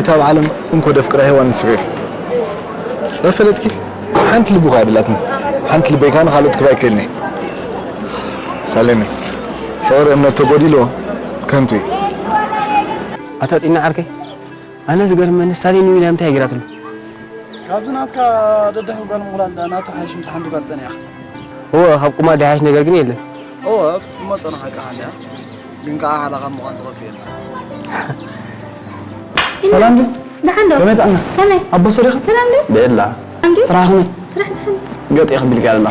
እታ ኣብ ዓለም እንኮ ደፍቅራ ሄዋን ንስኺ ኢኺ። ዶ ፈለጥኪ? ሓንቲ ልቢ እኳ ኣይደላትን። ሓንቲ ልበይ ከኣ ንኻልኦት ክህባ ኣይክእልን እየ። ሳሌመይ፣ ፍቕሪ እምነት ተጎዲልዎ ከንቱ እዩ። ኣታ ጢና ዓርከይ፣ ኣነ ዝገርመኒ ሳሌም ዊና እንታይ ገይራትሉ? ካብዚ ናትካ ደደሕ ጓል ምቑላል ናቱ ሓይሽ ምስ ሓንቲ ጓል ጸኒሕካ። እወ፣ ካብ ቁማር ደሓይሽ ነገር ግን የለን። እወ፣ እሞ ጸንሓካ ሃልያ። ግን ከኣ ሓላኻ ምዃን ዝኸፍእ የለን። ሰላም ድዩ? ደሓን ዶ? ከመይ ጸና? ከመይ? ኣቦ ሰሪኻ? ሰላም ዶ? ብኤላ። እንዴ? ስራሕ ከመይ? ስራሕ ደሓን። ገጥ የኽብል ከኣላ።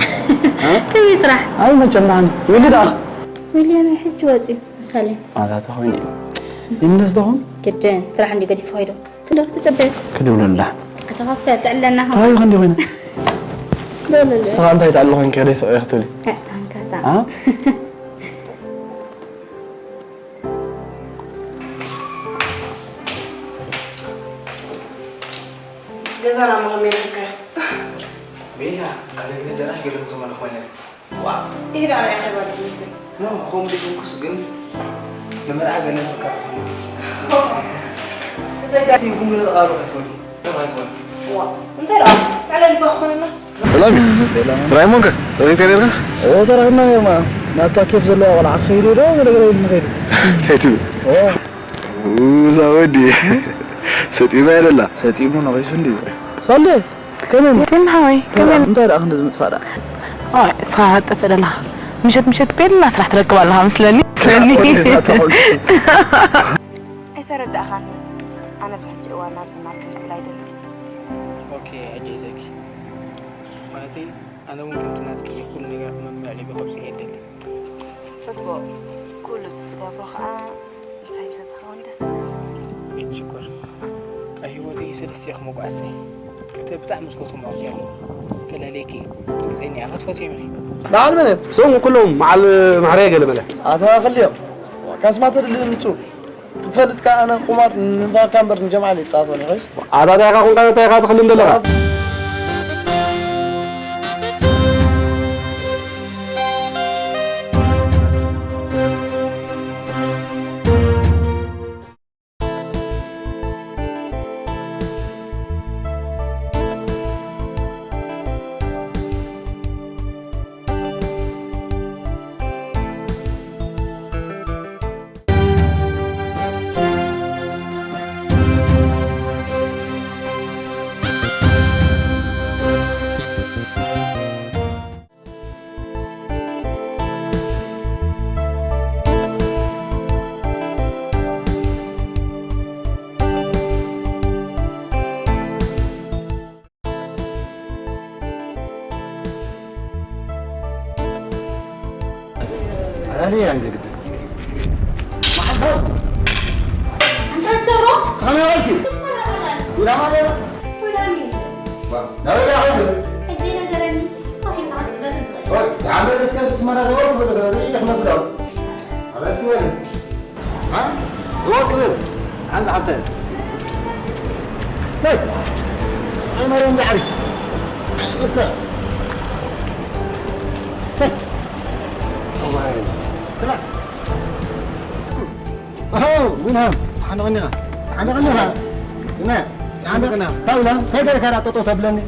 ከመይ ስራሕ? ኣይ መቸም ደሓን። ዊሊ ደኣ? ዊሊ ናይ ሕጂ ወጺኡ። ሰላም። ኣታ ተኾይኑ እዩ። ይምለስ ተኾን? ግድን፣ ስራሕ እንዲ ገዲፉ ኸይዱ። ትሎ ትጸበዩ። ክድብለላ። ኣታ ኸፍያ ጥዕለና ኸ። ታዩ ኸንዲ ኾይነ? ደውለላ። ንስኻ እንታይ ትኣሉ ኾንኪ ከደይ ስቕ ኢኺ ትብሊ? እ፣ ኣንካታ። ኣ? ገዛና መቐመጥካ። ቤላ፣ ኣነ ግን ደራሽ ገለ ምተመለኹ ነይረ። ዋው፣ ይሄ ደኣ ናይ ኣኼባ ትመስል። ኖ፣ ከምኡ ዘይኮንኩስ ግን ንመርዓ ገለ ምርካብ ኮይኑ። ደጋፊ ይኹን ግን ተቓርቦ ኣይትበሉ። ተቓርቦ ኣይትበሉ። ዋው፣ እንታይ ደኣ? ዕለል ባኾንና። ሰላም እዩ። ራይሞን ከ? ተረኺብካ ነርካ? ኦ፣ ተረኺብና ነርና። ናብታ ኬፍ ዘለዋ ቆልዓ ክኸይድ ዶ? ገለ ገለ ኢሉ ንኸይድ። እንታይ ትብል? ኦ። እዛ ወዲ ሰጢማ የለላ። ሰጢሙ ነቒሱ እንድዩ። ሳሌ፣ ከመይ? ግን ሃወይ፣ ከመይ? እንታይ ደኣ ክንዲ ዝምጥፋእ ደኣ? ኦይ፣ ንስኻ ክትጠፍእ ደለኻ። ምሸት ምሸት ቤላ ስራሕ ትረክብ ኣለኻ መስለኒ፣ መስለኒ። ኣይተረዳእኻን። ኣነ ኣብዚ ሕጂ እዋን ኣብዚ ናብ ክንክል ኣይደልን። ኦኬ፣ ሕጂ ሒዘኪ። ማለተይ፣ ኣነ እውን ከምቲ ናትኪ እየ ኩሉ ነገራት መምልዕ ልቢ ከብጽሕ እየ ደሊ። ጽቡቕ። ኩሉ እቲ ትገብሮ ኸኣ ምሳይ እንተዝኸውን ደስ ምበለኒ። ቤት ሽኮር፣ ኣብ ህይወተይ ሰለስተ እየ ክመጓዕሰ። ክልተ ብጣዕሚ ዝፈትዎም ኣቑሑ ኣለዉ። ከለልየኪ፣ ርግጸኛ እየ፣ ክትፈትዮም ኢኺ። በዓል መነ? እሶም ኩሎም በዓል ማዕረ ገለ መለ። ኣታ ክልኦም። ካስማ ተደልዩ ምጹ። ክትፈልጥ ከኣ ኣነ ቁማር ንፋካ እምበር ንጀምዓ ዘይጻወት እየ ኮይስ። ኣታ እንታይ ኢኻ ኮንካ፣ እንታይ ኢኻ ትኽልም ዘለኻ? ኣራኒ ያን ግድ። መሓባ። ኣንታ ትሰሮ? ከመይ ዋልኪ? ትሰሮ ኣራኒ። ውላ ማለት? ውላ ሚኒ። ዋ፣ ናበይ ዳኣ ኾንክ? ሕጂ ነገረኒ። ኮፊ ማዕጽ በል ትበል። ኦይ፣ ዝዓመረ እስከ ብስመራ ዘወር ትብል፣ ርኢ ክነብዳው። ኣራሲ ወለ። ها؟ زوار كبير. عند حتى. سك. عمر عند عري. اسكت. سك. الله يعين. طلع. أهو، وينها؟ حنا غنيها. حنا غنيها. سمع. حنا غنيها. طاولة. تقدر كرا توتو تبلني.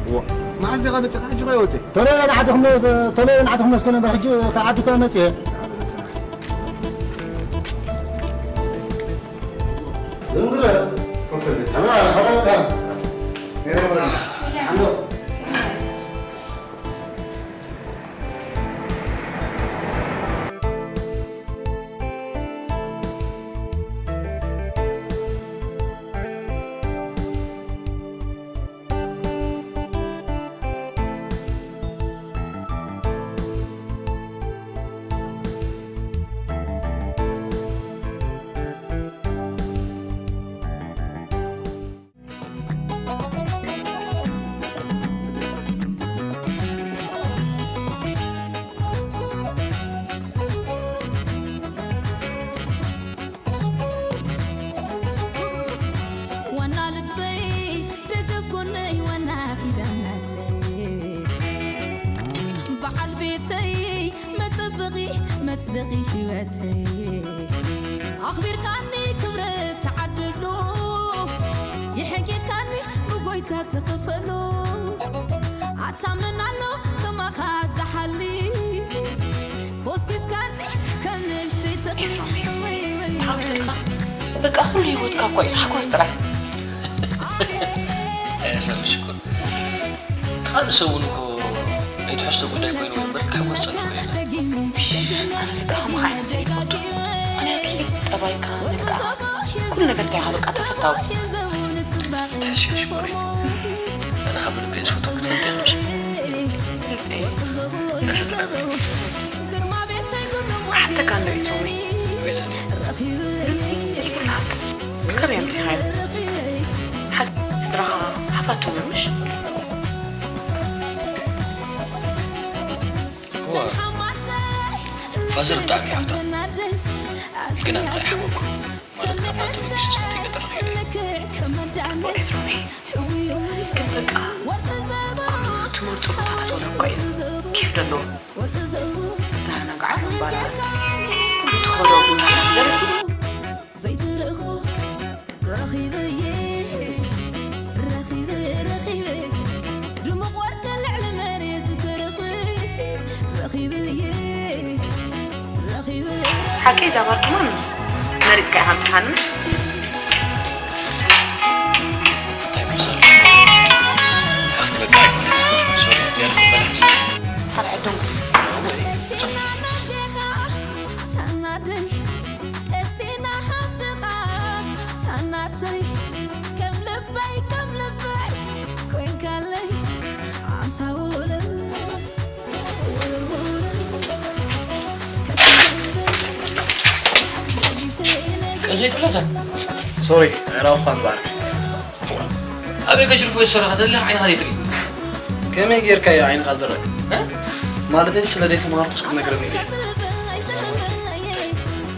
ما عزي غبت سكت جوي وتي. تولي أنا عاد خمس، تولي أنا عاد خمس كنا بحجي فعدت كنا تي. ዝም ብሎ ኮፍ ኢሉ። ኣና፣ ሀላ፣ ሀላ። ሜረ፣ ሜረ። ሓምዶ። ደቂ ህይወተይ ኣኽቢርካኒ ክብረት ተዓደሎ ይሕንቂካኒ ብጎይታ ተኸፈሎ ኣታምን ኣሎ ከማኻ ዝሓሊ ኮስኪስካኒ ከም ንእሽተይ ተኽሊ ኤስሮሜስ፣ ወይ ወይ ተዓዊትካ። በቃ ኩሉ ህይወትካ እኮ እዩ ሓጎስ ጥራይ። ኣየ ሰሉ ሽኮር። እቲ ካልእ ሰብ እውን እኮ ናይ ትሕዝቶ ጉዳይ ኮይኑ እምበር ክሕጎስ ጸኒሑ የለን። ኣነ ከማኻ ዓይነት ሰብ ይፈቱ። ምኽንያቱ ሲ ጠባይካ፣ መልክዓ፣ ኩሉ ነገርካ ኢኻ በቃ ተፈታዊ። ትሕሽ ሽኮሪ። ኣነ ካብ ልቢ እየ ዝፈትወኪ ትፈልጢ ኣለሽ። ልበይ። ደስ ትነብሪ። ኣሕተካ እንዶ ይሰውኒ። ኣቤት ኣቤት። ግንሲ ይብላትስ ከመይ ኣምጺኻዮ? ሓ-፣ ስድራኻ ሃፋትም እዮም ምሽ? እዋ፣ ፋዘር ብጣዕሚ ሃፍታም። ግን ኣነ ከይሓወቅኩ፣ ማለት ካብ ማንተ በጊሰ ስንተይ ገጠር ኸይደ። ጽቡቕ እዩ ስሮመይ። ግን በቃ፣ ትመርጾ ቦታታት ወላ እኳ እዩ ኬፍ ደለዎ። ዝዘናግዓሉ ባራት፣ ትኸዶ ቡናታት ገለሲ። ዘይትረኽቦ ረኺበየ፣ ረኺበ፣ ረኺበ። ድሙቕ ወርቂ ልዕሊ መሬት ዝተረኽበ ረኺበየ፣ ረኺበ። ሓቀይ እዛ ባር ከማን መሪጽካ ኢኻ ኣምጺኻኒ። እንታይ መሰልሽ? ኣኽቲ በቃ ኣይኮነትን። ሶሪ፣ እዚኣ ንኽበላ ሓሳብ። ሓደ ዕድም። ወይ፣ ብጾም። ታናደይ፣ ቀሲና ሃብትኻ፣ ታናተይ፣ ከም ልበይ፣ ከም ልበይ፣ ኮይንካለይ፣ ኣንታ ወለል። ዘይትብላታ። ሶሪ፣ ራውኳ ኣንጻር። ኣበይ ገሽርፎ ይሰረኻ ተለ ዓይንኻ ዘይትርኢ? ከመይ ጌርካ እዩ ዓይንኻ ዝረእ? እ? ማለተይ ስለ ዘይተማሃርኩስ ክትነግረኒ ኢኻ።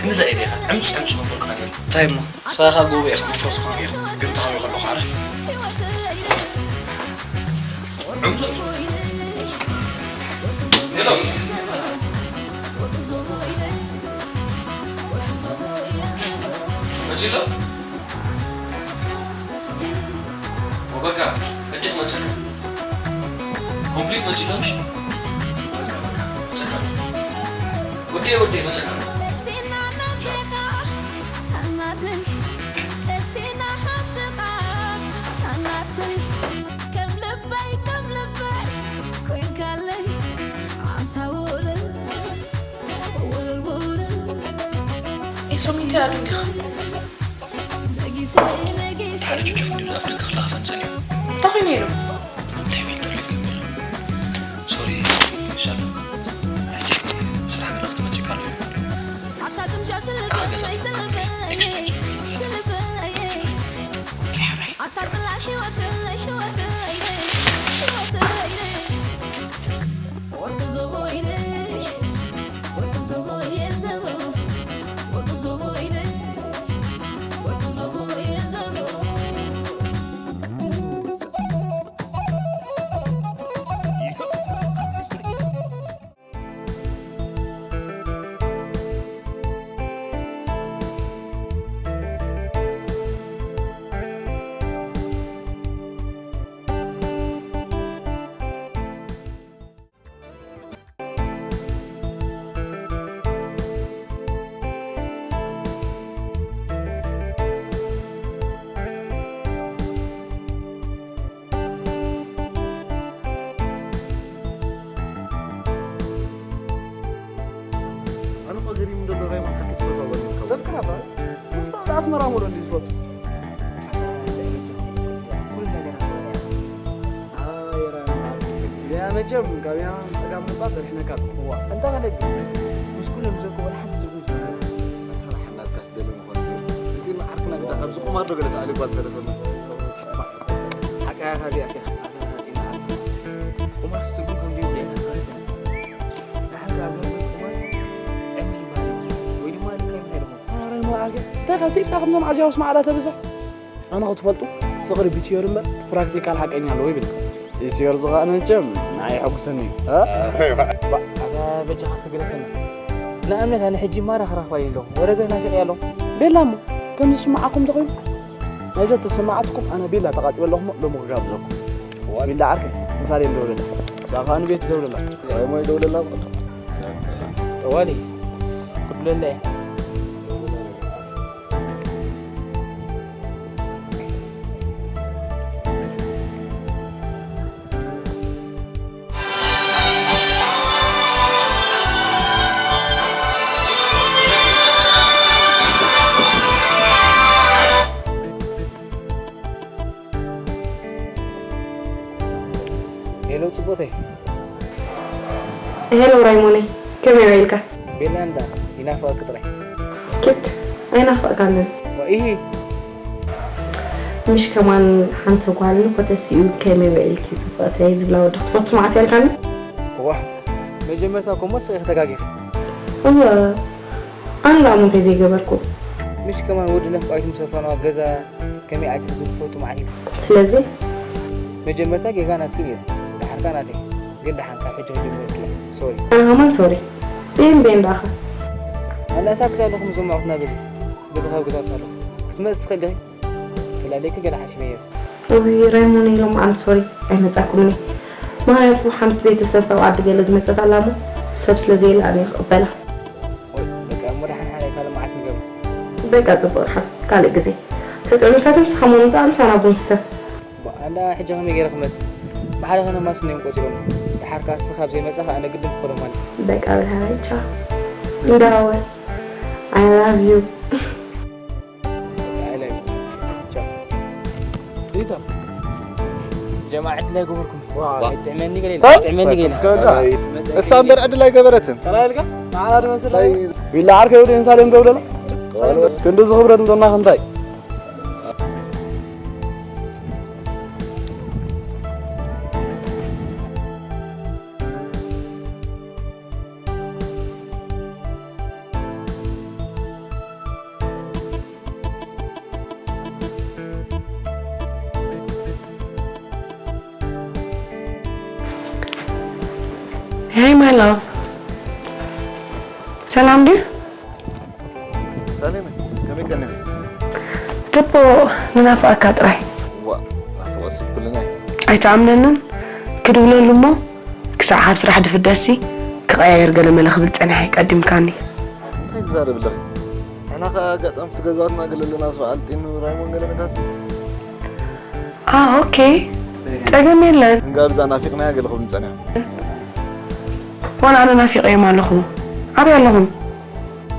ክንዛ ኢኻ ዕምፅ ዕምፅ መበልኩ። እንታይ እሞ? ንስኻ ጎቦ ኢኻ፣ መንፈስካ ነይሩ፣ ግን ተሃዊ ከለኹ ኣረ። ሄሎ። መጺ ኣሎ? ወበቃ፣ ሕጂ ክመጽእ። ኮምፕሊት መጺ ኣሎ፣ እሺ? መጸካ። ወዴ፣ ወዴ፣ መጸካ። ኤሶም እንታይ ኣደንጊኻ? ሓደ ጭፍጭፍ እንዲሉ ኣፍ ደገ ክለኸፈን ጸኒሑ። እንታይ ኮይኑ ኢሉ? እንታይ ቤት ጠፊእኩም ኢሉ? ሶሪ፣ ሰላም። ሕጂ ስራሕ መልእኽቲ መጺእካ ኣሎ። ኣብ ገዛ ትርከቡ ኤክስፐንስ ኦኬ፣ ሕራይ። ኣታ ጽላል ህይወተይ፣ ህይወተይ፣ ህይወተይ። ወርቂ ዞቦይነይ፣ ወርቂ ዞቦየ ዘቦ፣ ወርቂ ዞቦይነይ፣ ወርቂ ዞቦየ ዘቦ። ኣነ እኮ ገሪሙ ዘሎ ራይሞን ሓቂ ትፈትዋ ጓል እያ ትኸውን። ዘፍቅራ እባ። ምፍታው ኣስመራ ሙሉ እንዲ ዝፈቱ። ኩሉ ነገር ኣስመራ። ኣይ ራይሞን ሓቂ። እዚኣ መቸም ካብ የማን ጸጋም ምባል ዘድሕነካ ጽቡቕዋ። እንታይ ከለቢ? ምስ ኩሎም ዘኮ ወላ ሓንቲ ትርጉም ትህልዎ። ኣታ ሓላትካስ ደለ ምዃን እዩ። እቲ ንዓርክና ግዳ ካብዚ ቁማር ዶ ገለ ተኣልዩ ጓል ተረፈ? ሓቃ ኢኻ ድያ ሸኽ? ቁማርስ ትርጉም ከም ዘይብሉ ኢኻ ትፈልጥ። ንሓደ ኣብ ህይወት ቁማር ዕድል ይበሃል ወይ ድማ ልክዕ እንታይ ኢልኩም? ኧረ ንባዕልከ እንታይ ኢኻ ስኢልካ ከምዞም ዓጃውስ ማዕዳ ተብዝሕ? ኣነ ክትፈልጡ ፍቕሪ ብቲዮሪ እምበር ፕራክቲካል ሓቀኛ ኣለዎ ይብል። ኢትዮር ዝኸኣነ መቸም ንዓይ የሐጉሰኒ እዩ። እ? ኣታ በጃኻ እስከ ግደፈኒ። ንኣብነት ኣነ ሕጂ ማራ ክረኽባ ኢለ ኣለኹ። ወረ ገና ናፊቐያ ኣለኹ። ቤላ እሞ፣ ከም ዝስምዓኩም ተኾይኑ? ናይዛ ተሰማዓትኩም ኣነ ቤላ ተቓጺበ ኣለኹ እሞ ሎሚ ክጋብዘኩም። እዋ። ቤላ ዓርከይ፣ ንሳሌም ደውለላ። ንሳ ኸኣ ንቤቲ ደውለላ። ወይ ሞይ ደውለላ። ጠዋሊ፣ ክድውለላ እየ። ሄሎ ጽቡቕተይ። ሄሎ ራይሞነይ፣ ከመይ ውዒልካ? ቤላ እንዳ ይናፍቐኪ ጥራይ። ኪድ፣ ኣይናፍቐካንን። ወኢሂ። ምሽ ከማን ሓንቲ ጓል እኮ ተሲኡ ከመይ ውዒልኪ ጽብቕተይ ዝብላ ወዲ ክትፈቱ መዓት ያልካኒ? ዋ፣ መጀመርታ እኮ እሞ ስቕ ኢኺ ተጋጊኺ። እወ፣ ኣነ ደኣ እሞ እንታይ ዘይገበርኩ? ምሽ ከማን ወዲ ነፍቃይቱ ምስ ኣፋነዋ ገዛ ከመይ ኣትዩ ዝኽፈቱ መዓት ኢኺ? ስለዚ? መጀመርታ ጌጋ ናትኪ ነይሩ፣ ደሓርካ ናተይ። ግን ደሓን ካብ ሕጂ ክጅምር እየ። ሶሪ። ኣነ ከማን ሶሪ። ቤን ቤን ደኣኻ? ኣነ ኣሳክት ኣለኹ ምስ ዘማዕኩትና በዚ። በዚ ካብ ገዛውቲ ኣለኹ። ክትመጽእ ትኽእል ዲኺ? ተላለይኪ ገለ ሓሲበ ነይረ። እውይ፣ ራይሞን ኢሎም ኣም ሶሪ ኣይመጻኩምን እየ። ምኽንያቱ ሓንቲ ቤተሰብ ካብ ዓዲ ገለ ዝመጸት ኣላ እሞ ሰብ ስለ ዘየለ ኣነ ክቕበላ። ወይ፣ በቃ እሞ ደሓን ሓዳይ ካልእ መዓልቲ ንገብሮ። በቃ ጽቡቕ፣ ደሓን ካልእ ግዜ። ተጥዕምካ ግን ንስኻ እሞ ምጻእ ምሳና ቡን ስተ። ባ፣ ኣንዳ ሕጂ ከመይ ገይረ ክመጽእ? ብሓደ ከነማስኖ እዮም ቆጺሮም። ደሓር ከኣ ንስኻ ኣብ ዘይመጻኻ ኣነ ግድን ክኸዶ ማለት እዩ። በቃ በል ሓዳይ ቻው። እንዳወል። I love you። I love you። ቻው። ሪታ። ጀማዓ ዕድል ኣይገበርኩም። ዋ። ጥዕመኒ ገለ እ? ጥዕመኒ ገለ። እስከ ወዳ። መጸ እሳ እምበር ዕድል ኣይገበረትን። ተላልካ? ማዕላ ድመስል። ታይ ቢላ ዓርከ ይውድ እንሳሌም ደውለላ። ክንዲ ዝኽብረት እንተና ክንታይ? Hey my love. ሰላም ድዩ? ሰላም፣ ከመይ ቀኒኺ? ጽቡቕ፣ ንናፍቐካ ጥራይ። ዋ፣ ናፍቖትሲ ኩልና እዩ። ኣይትኣምነንን? ክድውለሉ እሞ ክሳዕ ካብ ስራሕ ድፍደስሲ ክቐያየር ገለ መለ ክብል ጸኒሐ ቀዲምካኒ። እንታይ ትዛረቢ ኣለኺ? ንሕና ከኣ ኣጋጣሚ ኣብቲ ገዛውትና ገለ ኣለና፣ በዓል ጢኑ ራይሞን ገለ መታት። ኣ፣ ኦኬ። ጸገም የለን። እንጋብዛ ናፊቕናያ ገለ ክብሉ ጸኒሖም። ዋላ ኣነ ናፊቐዮም ኣለኹ። ኣበይ ኣለኹም?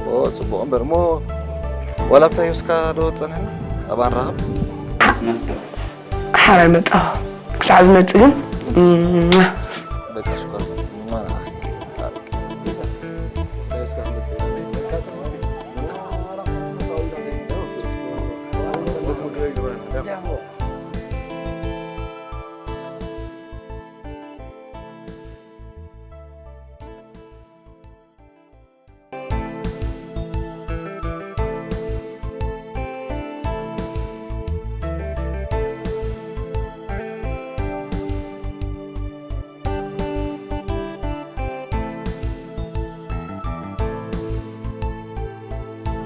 ኦ፣ ጽቡቕ እምበር እሞ ዋላ ኣብታ ዮስካ ዶ ጸኒሕና? ኣብኣ ንራኸብ። ሓራይ መጻኹ። ክሳዕ ዝመጽእ ግን፣ እም፣ በቃ ሽኮር።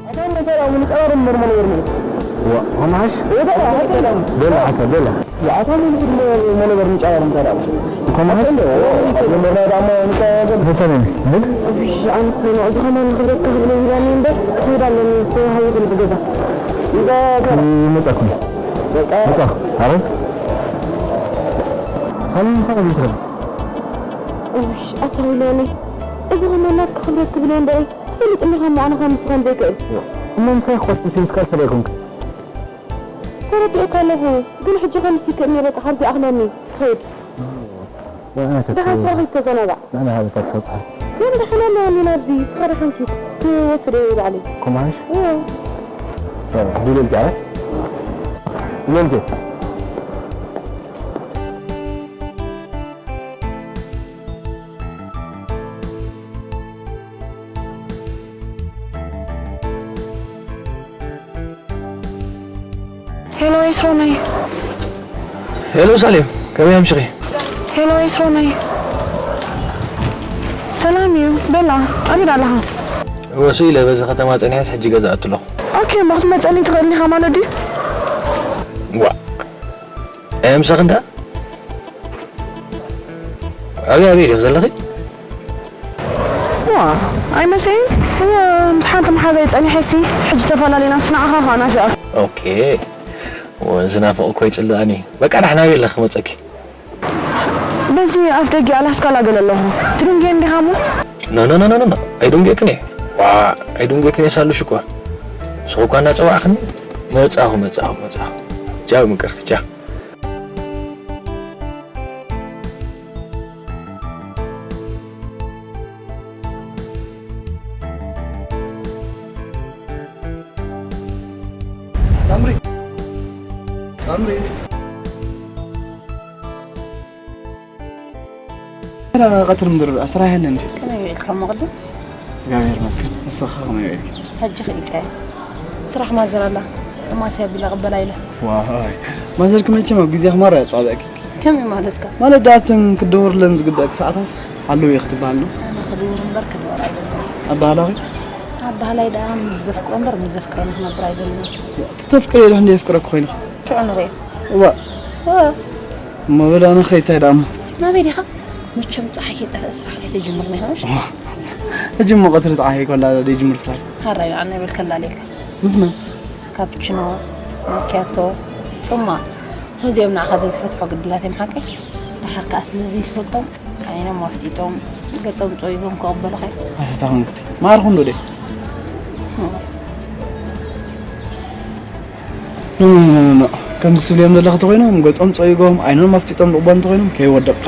ኣታ እንታይ ደኣ ምንጫር እምበር መነበር ማለት? ዋ፣ ከማሽ? ወደ ላ፣ ወደ ላ። በላ፣ ሓሳብ በላ። ኣታ ምን ሁሉ መነበር ምንጫር እንታይ ደኣ? ከማሽ? እንደ መጀመርያ ደኣ ምንጫር። መሰለኝ፣ ምን? እሺ፣ ኣንተ ነው። እዚ ከማን ንኽብረካ ክብሎ ይላኒ እምበር፣ ክኸይድ ኣለኒ፣ ተዋሃሂዱ ንብገዛ። ይዛ ይመጻኩም። በቃ። መጻ፣ ኣረ? ሰላም፣ ሰላም፣ ይትረፍ። እሺ፣ ኣታ ዊላኒ። እዚ ከማን ናትካ ክብረት ክብሎ እምበር፣ ትፈልጥ እንዲኻ እሞ ኣነ ካብ ንስኻ ዘይክእል። እሞ ምሳይ ክኾን ምስ ካልሰ ዘይኮንክ? ተረዲኤካ ኣለኹ፣ ግን ሕጂ ከምስ ይክእልኒ፣ በቃ ካብዚ ኣኽለኒ፣ ክኸይድ። ወኣነ ደሓን ተትህብ። ስራሕ ይተዘናጋዕ። ንዓና ሃበታ ክሰብሓ። ግን ደሓን ኣለኒ ናብዚ፣ ስኻ ደሓን ኪድ፣ ክወስደ እየ ባዕለይ። ኮማሽ? እዎ። ሰላም፣ ዱለልኪ ዓረ? ዱለልኪ? ሄሎ ኤስሮመይ። ሄሎ ሳሌም፣ ከመይ ኣምሽኺ? ሄሎ ኤስሮመይ። ሰላም እዩ፣ በላ፣ ኣበይ ኣለኻ? ወሱ ኢለ በዚ ከተማ ጸኒሐስ ሕጂ ገዛ ኣትለኹ። ኦኬ፣ እሞ ክትመጸኒ ትኽእል ኢኻ ማለት ድዩ? ዋ፣ ኣየምሰኽን ደኣ? ኣበይ ኣበይ ዲኺ ዘለኺ? ዋ፣ ኣይመሰይን። እወ፣ ምስ ሓንቲ መሓዛይ ጸኒሐሲ፣ ሕጂ ተፈላለና፣ ንዓኻ ኸኣ ናፊቐካ። ኦኬ። እወ፣ ዝናፍቕ እኮ ይጽልኣኒ። በቃ፣ ዳሕና ኣበይ ኣለኺ ክመጸኪ? በዚ ኣፍ ደገ ኣላስካ ላገለ ኣለኹ። ትድንግየኒ ዲኻ እሞ? ኖ፣ ኖ፣ ኖ፣ ኖ፣ ኖ፣ ኖ። ኣይድንግየክን እየ። ዋ፣ ኣይድንግየክን እየ ሳሉ ሽኮር። ንስኺ እኳ እናጸዋዕክኒ፣ መጻኹ፣ መጻኹ፣ መጻኹ። ቻው ምቅርቲ፣ ቻው። ሳምሪ፣ ሳምሪ። ኧረ ቀትሪ ምድሪ ስራሕ የለን እንዴ? ከመይ ውዒልካ እሞ ቅድም? እግዚኣብሔር ይመስገን። ንስኻ ከመይ ውዒልኪ? ሕጂ ክኢልካ እየ። ስራሕ ማዘር ኣላ። ማስያ ቢላ ቅበላ ኢለ። ዋይ፣ ማዘርኪ መቸም ኣብ ግዜኺ ማራ የጻብዕኪ። ከመይ ማለትካ? ማለት ደኣ ኣብተን ክድውርለን ዝግበኣኪ ሰዓታትስ ኣለዉ እየ ክትበሃል ነው? ኣነ ክድውር እምበር ክድወር ኣይደልን። ኣበሃላኺ? ኣበሃላይ ደኣ ምስ ዘፍቅሮ እምበር ምስ ዘፍቅረኒ ክነብር ኣይደልን። እቲ ተፍቅርዮ ዶ እንደ የፍቅረኪ ኮይንኺ? ሽዑ ንርእዮ። እዋ። እዋ። እሞ በል ኣነ ኸይታይ ደኣ እሞ። ናበይ ዲኻ? መቸም ጸሓይ ከይጠፍአ ስራሕ ከይተጅምር ናይ ሆሽ? እዋ። ሕጂ እሞ ቀትሪ ጸሓይ ከላ ዶ ይጅምር ስራሕ? ሃራይ ንዓና ይበል ከላልየካ። ምስ መን? ምስ ካፕችኖ፣ ማኪያቶ፣ ጽማ። ነዚኦም ንዓኻ ዘይትፈትሖ ግድላት እዮም ሓቀይ። ደሓር ከኣ ስለ ዘይትፈልጦም ዓይኖም ኣፍጢጦም ገጾም ጸዊጎም ክቕበሉኻ እዮም። ኣሰታ ኮንክቲ። ማርኹም ዶ ደይ? ኖ፣ ኖ፣ ኖ፣ ኖ፣ ኖ። ከምዚ ትብልዮም ዘለኺ ተኾይኖም፣ ገጾም ጸዊጎም፣ ዓይኖም ኣፍጢጦም ልቕቦም እንተኾይኖም፣ ከይወደቕካ።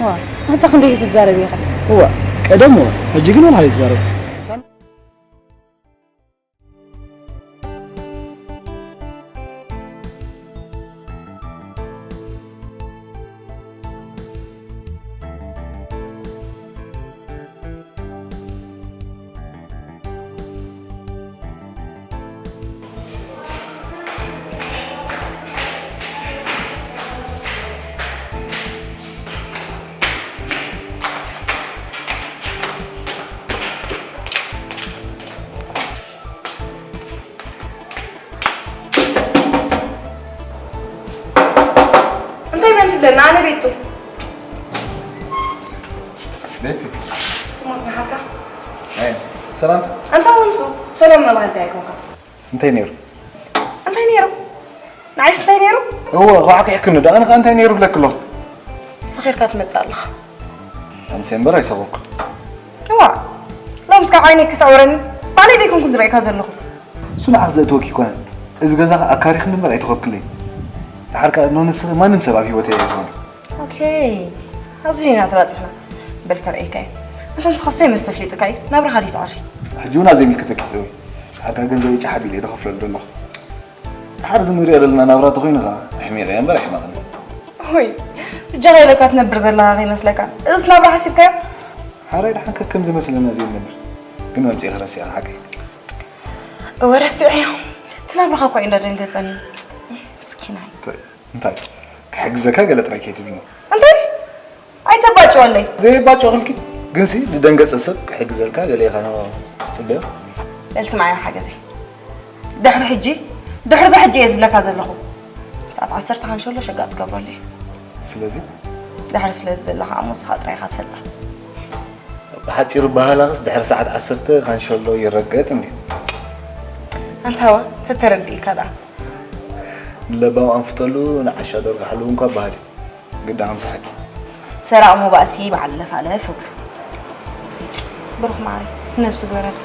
ዋ፣ ኣንታ ክንደይ ክትዛረብ ኢኻ? እዋ፣ ቀደም እዋ፣ ሕጂ ግን ወላ ኣይትዛረብ። እንታይ በል ትብለና? ኣነ ቤቱ። ቤቲ። ስሙ ዝሓፍራ። ኣይ፣ ሰላም። ኣንታ ወንሱ፣ ሰላም መባልቲ ኣይኮንካ። እንታይ ነይሩ? እንታይ ነይሩ? ንዓይስ እንታይ ነይሩ? እወ፣ ኳዕኪዕክኒ ዶ? ኣነ ኸኣ እንታይ ነይሩ ብለኪ ኣለኹ? ሰኺርካ ትመጽእ ኣለኻ። ኣምሴ እምበር ኣይሰኸርኩን። እዋ፣ ሎምስ ካብ ዓይነይ ክሰውረኒ፣ ባዕለይ ደይኮንኩን ዝርእየካ ዘለኹ። እሱ ንዓኽ ዘእትወኪ ኣይኮነን። እዚ ገዛ ኸኣ ኣካሪኽኒ እምበር ኣይተኾብክለይን። ደሓር ከኣ ኖ ንስኺ ማንም ሰብ ኣብ ህይወተይ ኣይትኾኒ። ኦኬ፣ ኣብዚ ኢና ተባጺሕና። በል ከርእየካ እየ። ኣንታ ንስኻስ ሰይ መስተ ኣፍሊጥካ እዩ። ናብራኻ ድዩ ተቐሪ? ሕጂ እውን ኣብ ዘይምልከተኪ እትእትዊ። ደሓር ከኣ ገንዘበይ ጫሕ ኣቢለ እየ ዝኸፍለሉ ዘለኹ። ደሓር እዚ ንሪኦ ዘለና ናብራ ተኾይኑ ኸኣ ኣሕሚቐ እየ እምበር ኣይሕመቕን። ሆይ፣ ብጃኻ ኢለካ ትነብር ዘለኻ ከይመስለካ። እዝስ ናብራ ሓሲብካዮ? ሓራይ ደሓን ከከም ዝመስለና ዘይንነብር። ግን መምጺእኺ ረሲዕኺ ሓቀይ። እወ ረሲዐዮ። እቲ ናብራኻ እኳ እዩ እንዳደንገጸኒ። ምስኪናይ። እንታይ? እንታይ? ክሕግዘካ ገለ ጥራይ ከይትብልኒ። እንታይ? ኣይተባጭወለይ። ዘይባጭወኽልኪ? ግንሲ ዝደንገጸ ሰብ ክሕግዘልካ ገለ ኢኻ ትጽበዮ? በል ስምዓዮ ሓገዘይ። ድሕሪ ሕጂ፣ ድሕሪ እዛ ሕጂ እየ ዝብለካ ዘለኹ። ሰዓት ዓሰርተ ካንሸሎ ሸጋጥ ክገብረሉ እየ። ስለዚ? ድሕሪ ስለዚ ዘለኻ እሞ ንስኻ ጥራይ ኢኻ ትፈልጣ። ብሓጺሩ ኣበሃህላኽስ ድሕሪ ሰዓት ዓሰርተ ካንሸሎ ይረገጥ እንድዩ። ኣንታ እወ፣ ተተረዲእካ ደኣ። ንለባም ኣንፍተሉ፣ ንዓሻ ዶርግሓሉ እንኳ በሃል እዩ። ግዳ ኣምሳሓኪ። ሰራቕ ሞባእሲ በዓል ለፋለፍ እብሉ። ብሩኽ ማዓረይ፣ ነብሲ ግበረልካ።